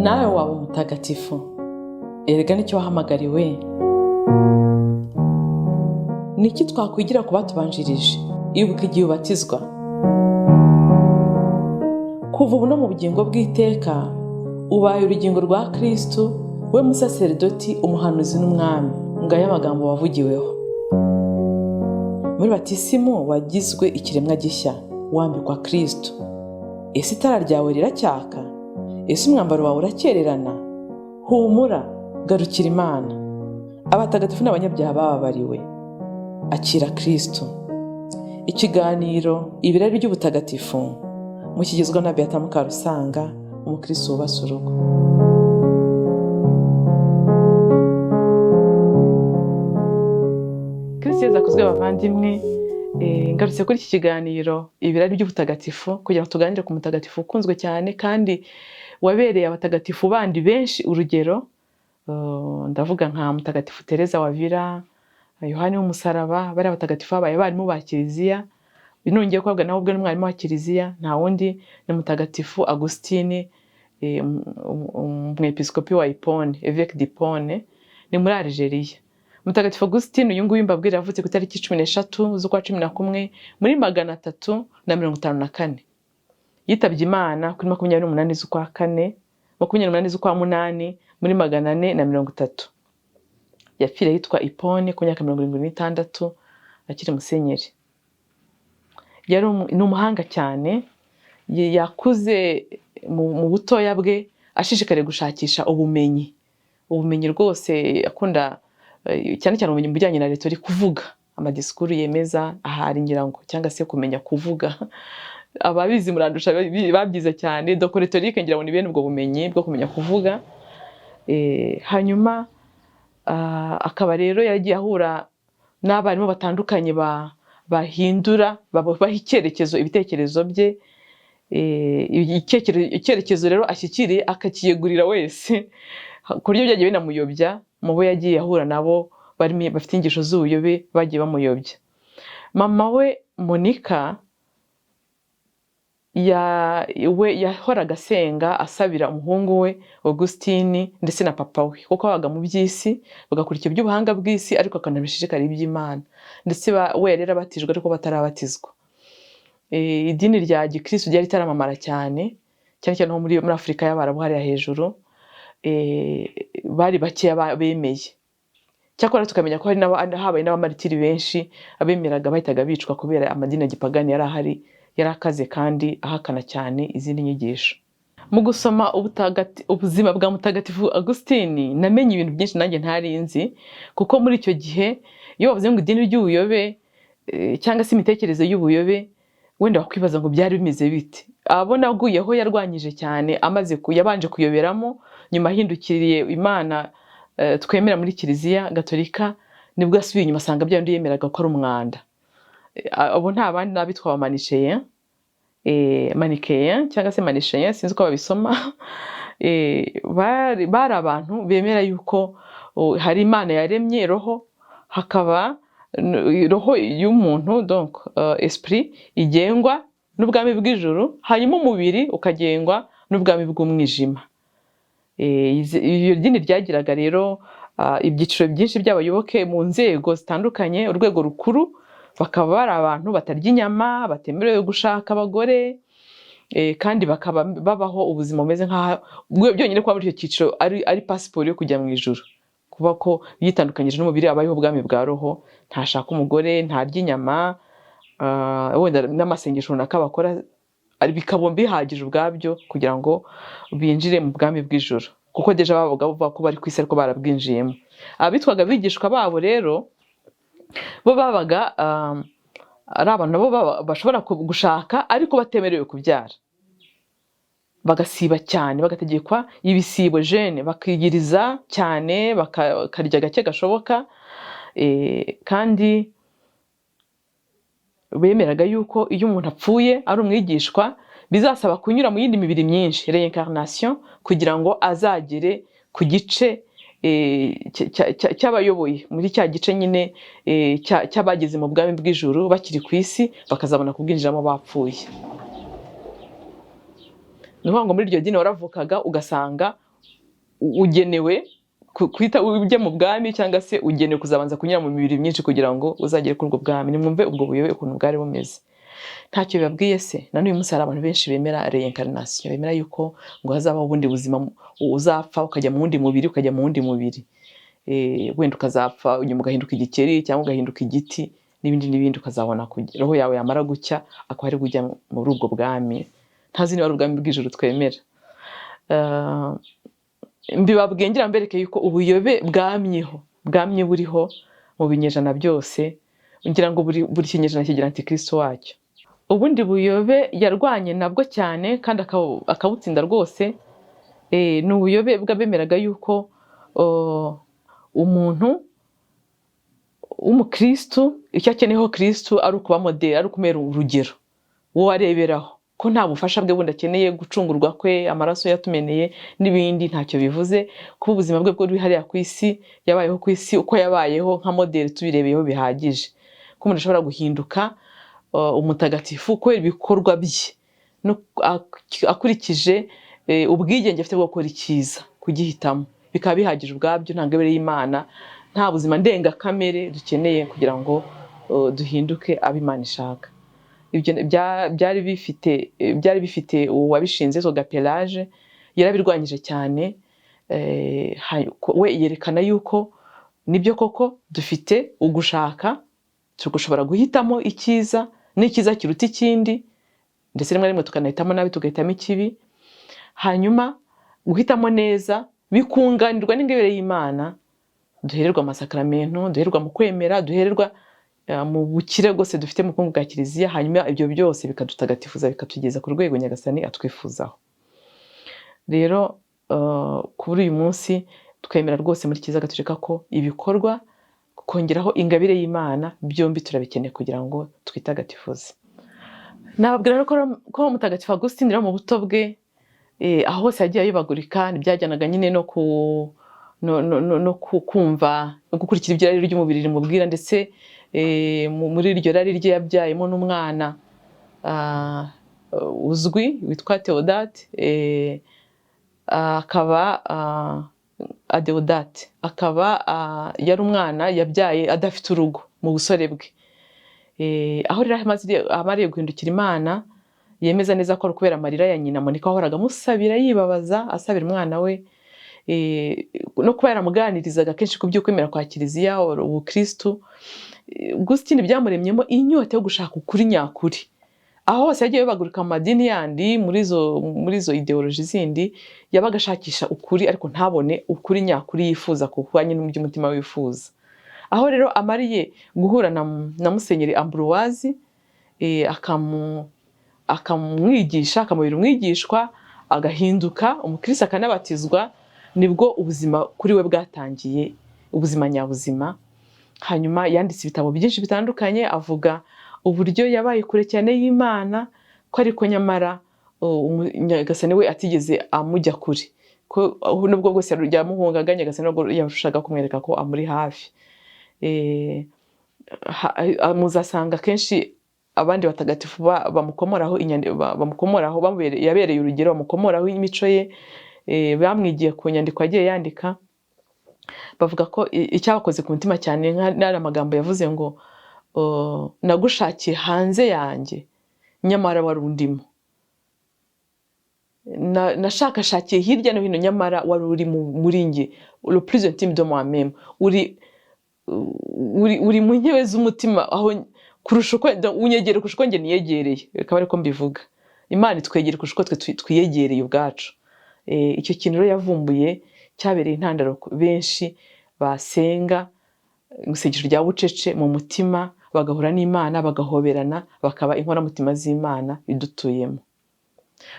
Nawe waba umutagatifu, erega nicyo wahamagariwe. Ni iki twakwigira ku batubanjirije? Ibuka igihe ubatizwa. Kuva ubu no mu bugingo bw'iteka, ubaye urugingo rwa Kristu, we musaseridoti, umuhanuzi n'umwami. Ngayo amagambo wavugiweho muri batisimu. Wagizwe ikiremwa gishya, wambikwa Kristu. Ese itara ryawe riracyaka? Ese umwambaro wawe urakererana? Humura, garukira Imana. Abatagatifu n'abanyabyaha bababariwe. Akira Kristu. Ikiganiro Ibirari by'Ubutagatifu mukigezwa na Beata Mukarusanga, umukristo wubatse urugo. Kristo Yezu akuzwe, bavandimwe. Ngarutse kuri iki kiganiro Ibirari by'Ubutagatifu kugira ngo tuganire ku mutagatifu ukunzwe cyane kandi wabereye abatagatifu bandi benshi urugero. Ndavuga nka Mutagatifu Tereza wa Avila, Yohani w'Umusaraba. Bariya batagatifu babaye abarimu ba Kiliziya. Nongeye kubabwira, nawe ubwe n'umwarimu wa Kiliziya, nta wundi ni Mutagatifu Agusitini, umwepiskopi wa Hippone, évêque d'Hippone, ni muri Algeria. Mutagatifu Agusitini uyu nguyu mbabwira yavutse ku itariki 13 z'ukwa 11 muri 354. Yitabye Imana kuri 28 z'ukwa kane, 28 z'ukwa munani muri 430. Yapfiriye ahitwa Hippone ku myaka 76, akiri musenyeri. Yari ni umuhanga cyane. Yakuze mu butoya bwe ashishikariye gushakisha ubumenyi, ubumenyi rwose akunda, cyane cyane ubumenyi mu bijyanye na rhétorique, kuvuga amadisikuru yemeza ahari ngira ngo, cyangwa se kumenya kuvuga. Ababizi murandusha, babyize cyane. Donc rhétorique ngira ngo ni bene ubwo bumenyi bwo kumenya kuvuga. Hanyuma akaba rero yaragiye ahura n'abarimu batandukanye bahindura, baha icyerekezo ibitekerezo bye. Icyerekezo rero ashyikiriye akakiyegurira wese, ku buryo byagiye binamuyobya. Mu bo yagiye ahura nabo barimo bafite inyigisho z'ubuyobe, bagiye bamuyobya. Mama we Monica we yahoraga asenga asabira umuhungu we Augustine ndetse na papa we, kuko babaga mu by'isi, bagakurikira iby'ubuhanga bw'isi, ariko akanabishishikarira iby'Imana. Ndetse we yari yarabatijwe ariko batarabatizwa. Idini rya gikristo ryari ritaramamara cyane, cyane cyane nko muri Afurika y'Abarabu hariya hejuru. Bari bakeya bemeye. Cyakora tukamenya ko hari habaye n'abamaritiri benshi. Abemeraga bahitaga bicwa kubera amadini ya gipagani yari ahari, yari akaze kandi ahakana cyane izindi nyigisho. Mu gusoma ubuzima bwa Mutagatifu Agusitini, namenye ibintu byinshi nanjye ntari nzi, kuko muri icyo gihe iyo bavuze ngo idini ry'ubuyobe, cyangwa se imitekerereze y'ubuyobe, wenda wakwibaza ngo byari bimeze bite? Abo naguyeho yarwanyije cyane, amaze yabanje kuyoberamo, nyuma ahindukiriye Imana, twemera muri Kiliziya Gatolika, nibwo yasubiye inyuma asanga bya bindi yemeraga ko ari umwanda. Abo nta bandi n'abitwa abamanichéens, manichéens cyangwa se manichéens, sinzi uko babisoma. Bari abantu bemera yuko hari Imana yaremye roho, hakaba roho y'umuntu, donc esprit, igengwa n'ubwami bw'ijuru, hanyuma umubiri ukagengwa n'ubwami bw'umwijima. Iyo dini ryagiraga rero ibyiciro byinshi by'abayoboke mu nzego zitandukanye. Urwego rukuru bakaba bari abantu batarya inyama, batemerewe gushaka abagore, kandi bakaba babaho ubuzima bumeze nk'aho byonyine kuba muri icyo cyiciro ari pasiporo yo kujya mu ijuru, kuba ko yitandukanyije n'umubiri, abayeho ubwami bwa roho, ntashaka umugore, ntarya inyama, wenda n'amasengesho runaka bakora bikaba bihagije ubwabyo kugira ngo binjire mu bwami bw'ijuru, kuko déjà babaga bavuga ko bari ku isi ariko barabwinjiyemo. Abitwaga abigishwa babo rero bo babaga ari abantu nabo bashobora gushaka ariko batemerewe kubyara, bagasiba cyane, bagategekwa ibisibo, jeûne, bakiyiriza cyane, bakarya gake gashoboka. Kandi bemeraga yuko iyo umuntu apfuye ari umwigishwa, bizasaba kunyura mu yindi mibiri myinshi, reincarnation, kugira ngo azagere ku gice cy'abayoboye, muri cya gice nyine cy'abageze mu bwami bw'ijuru bakiri ku isi, bakazabona kubwinjiramo bapfuye. Ni ukuvuga ngo muri iryo dini waravukaga ugasanga Ugenewe guhita ujya mu bwami, cyangwa se ugenewe kuzabanza kunyura mu mibiri myinshi kugira ngo uzagere kuri ubwo bwami? Nimwumve ubwo buyobe ukuntu bwari bumeze. Ntacyo bibabwiye se? Na n'uyu munsi hari abantu benshi bemera reincarnation, bemera yuko ngo hazabaho ubundi buzima, uzapfa ukajya mu wundi mubiri, ukajya mu wundi mubiri, wenda ukazapfa nyuma ugahinduka igikeri cyangwa ugahinduka igiti n'ibindi n'ibindi, ukazabona roho yawe yamara gucya akaba ari ujya muri ubwo bwami. Ntazi niba ari ubwami bw'ijuru twemera. Mbibabwiye ngira mbereke yuko ubuyobe bwamyeho, bwamye buriho mu binyejana byose. Ngira ngo buri kinyejana kigira antikristo wacyo. Ubundi buyobe yarwanye nabwo cyane kandi akabutsinda rwose, ni ubuyobe bw'abemeraga yuko umuntu w'umukristu icyo akeneyeho Kristu ari ukuba modèle, ari ukumera urugero uwo areberaho, ko nta bufasha bwe bundi akeneye, gucungurwa kwe, amaraso yatumeneye n'ibindi ntacyo bivuze, kuba ubuzima bwe bwo hariya ku isi, yabayeho ku isi uko yabayeho nka modèle tubirebeyeho bihagije, ko umuntu ashobora guhinduka umutagatifu kubera ibikorwa bye no akurikije ubwigenge afite bwo gukora icyiza, kugihitamo, bikaba bihagije ubwabyo. Nta ngabire y'Imana, nta buzima ndengakamere dukeneye kugira ngo duhinduke abo Imana ishaka. Ibyo byari bifite uwabishinze witwaga Pelage. Yarabirwanyije cyane. We yerekana yuko nibyo koko dufite ugushaka, tugushobora guhitamo icyiza n'icyiza kiruta ikindi, ndetse rimwe na rimwe tukanahitamo nabi, tugahitamo ikibi. Hanyuma guhitamo neza bikunganirwa n'ingabire y'Imana duhererwa amasakaramentu, duhererwa mu kwemera, duhererwa mu bukire bwose dufite mu bukungu bwa Kiliziya. Hanyuma ibyo byose bikadutagatifuza, bikatugeza ku rwego Nyagasani atwifuzaho. Rero kuri uyu munsi twemera rwose muri Kiliziya Gatolika ko ibikorwa kongeraho ingabire y'Imana byombi turabikeneye kugira ngo twitagatifuze. Nababwira rero ko Mutagatifu Augustine rero mu buto bwe, aho hose yagiye ayobagurika, ntibyajyanaga nyine no ku no, no, no, no kumva no gukurikira ibyo irari ry'umubiri rimubwira. Ndetse muri iryo rari rye yabyayemo n'umwana uzwi witwa Theodate, akaba Adeodate, akaba yari umwana yabyaye adafite urugo mu busore bwe. Aho rero amariye guhindukira Imana, yemeza neza ko ari ukubera amarira ya nyina Monika wahoraga amusabira, yibabaza asabira umwana we, no kuba yaramuganirizaga kenshi ku by'ukwemera kwa Kiliziya, ubukristu. Augustine byamuremyemo inyota yo gushaka ukuri nyakuri. Aho hose yagiye ayobagurika mu madini yandi, muri izo idéologie zindi, yabaga ashakisha ukuri ariko ntabone ukuri nyakuri yifuza kuhwanye n'ibyo umutima wifuza. Aho rero amariye guhura na Musenyeri Ambroise, akamwigisha, akamubera umwigishwa, agahinduka umukristo, akanabatizwa, nibwo ubuzima kuri we bwatangiye, ubuzima nyabuzima. Hanyuma yanditse ibitabo byinshi bitandukanye avuga uburyo yabaye kure cyane y'Imana, ko ariko nyamara Nyagasani we atigeze amujya kure, ko nubwo bwose yamuhungaga, Nyagasani nubwo yarushaga kumwereka ko amuri hafi. Muzasanga kenshi abandi batagatifu bamukomoraho, yabereye urugero, bamukomoraho imico ye, bamwigiye ku nyandiko yagiye yandika. Bavuga ko icyabakoze ku mutima cyane n'ari amagambo yavuze ngo "Nagushakiye hanze yanjye, nyamara wari undimo. Nashakashakiye hirya no hino, nyamara wari uri muri njye, le plus intime de moi-même, uri mu ntebe z'umutima aho kurusha uko unyegereye, kurusha uko njye niyegereye." Bikaba ariko mbivuga, Imana itwegere kurusha uko twe twiyegereye ubwacu. Icyo kintu rero yavumbuye cyabereye intandaro benshi basenga isengesho rya bucece mu mutima, bagahura n'Imana, bagahoberana, bakaba inkoramutima z'Imana idutuyemo.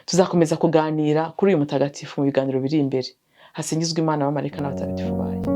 Tuzakomeza kuganira kuri uyu mutagatifu mu biganiro biri imbere. Hasingizwe Imana, abamarayika n'abatagatifu bayo.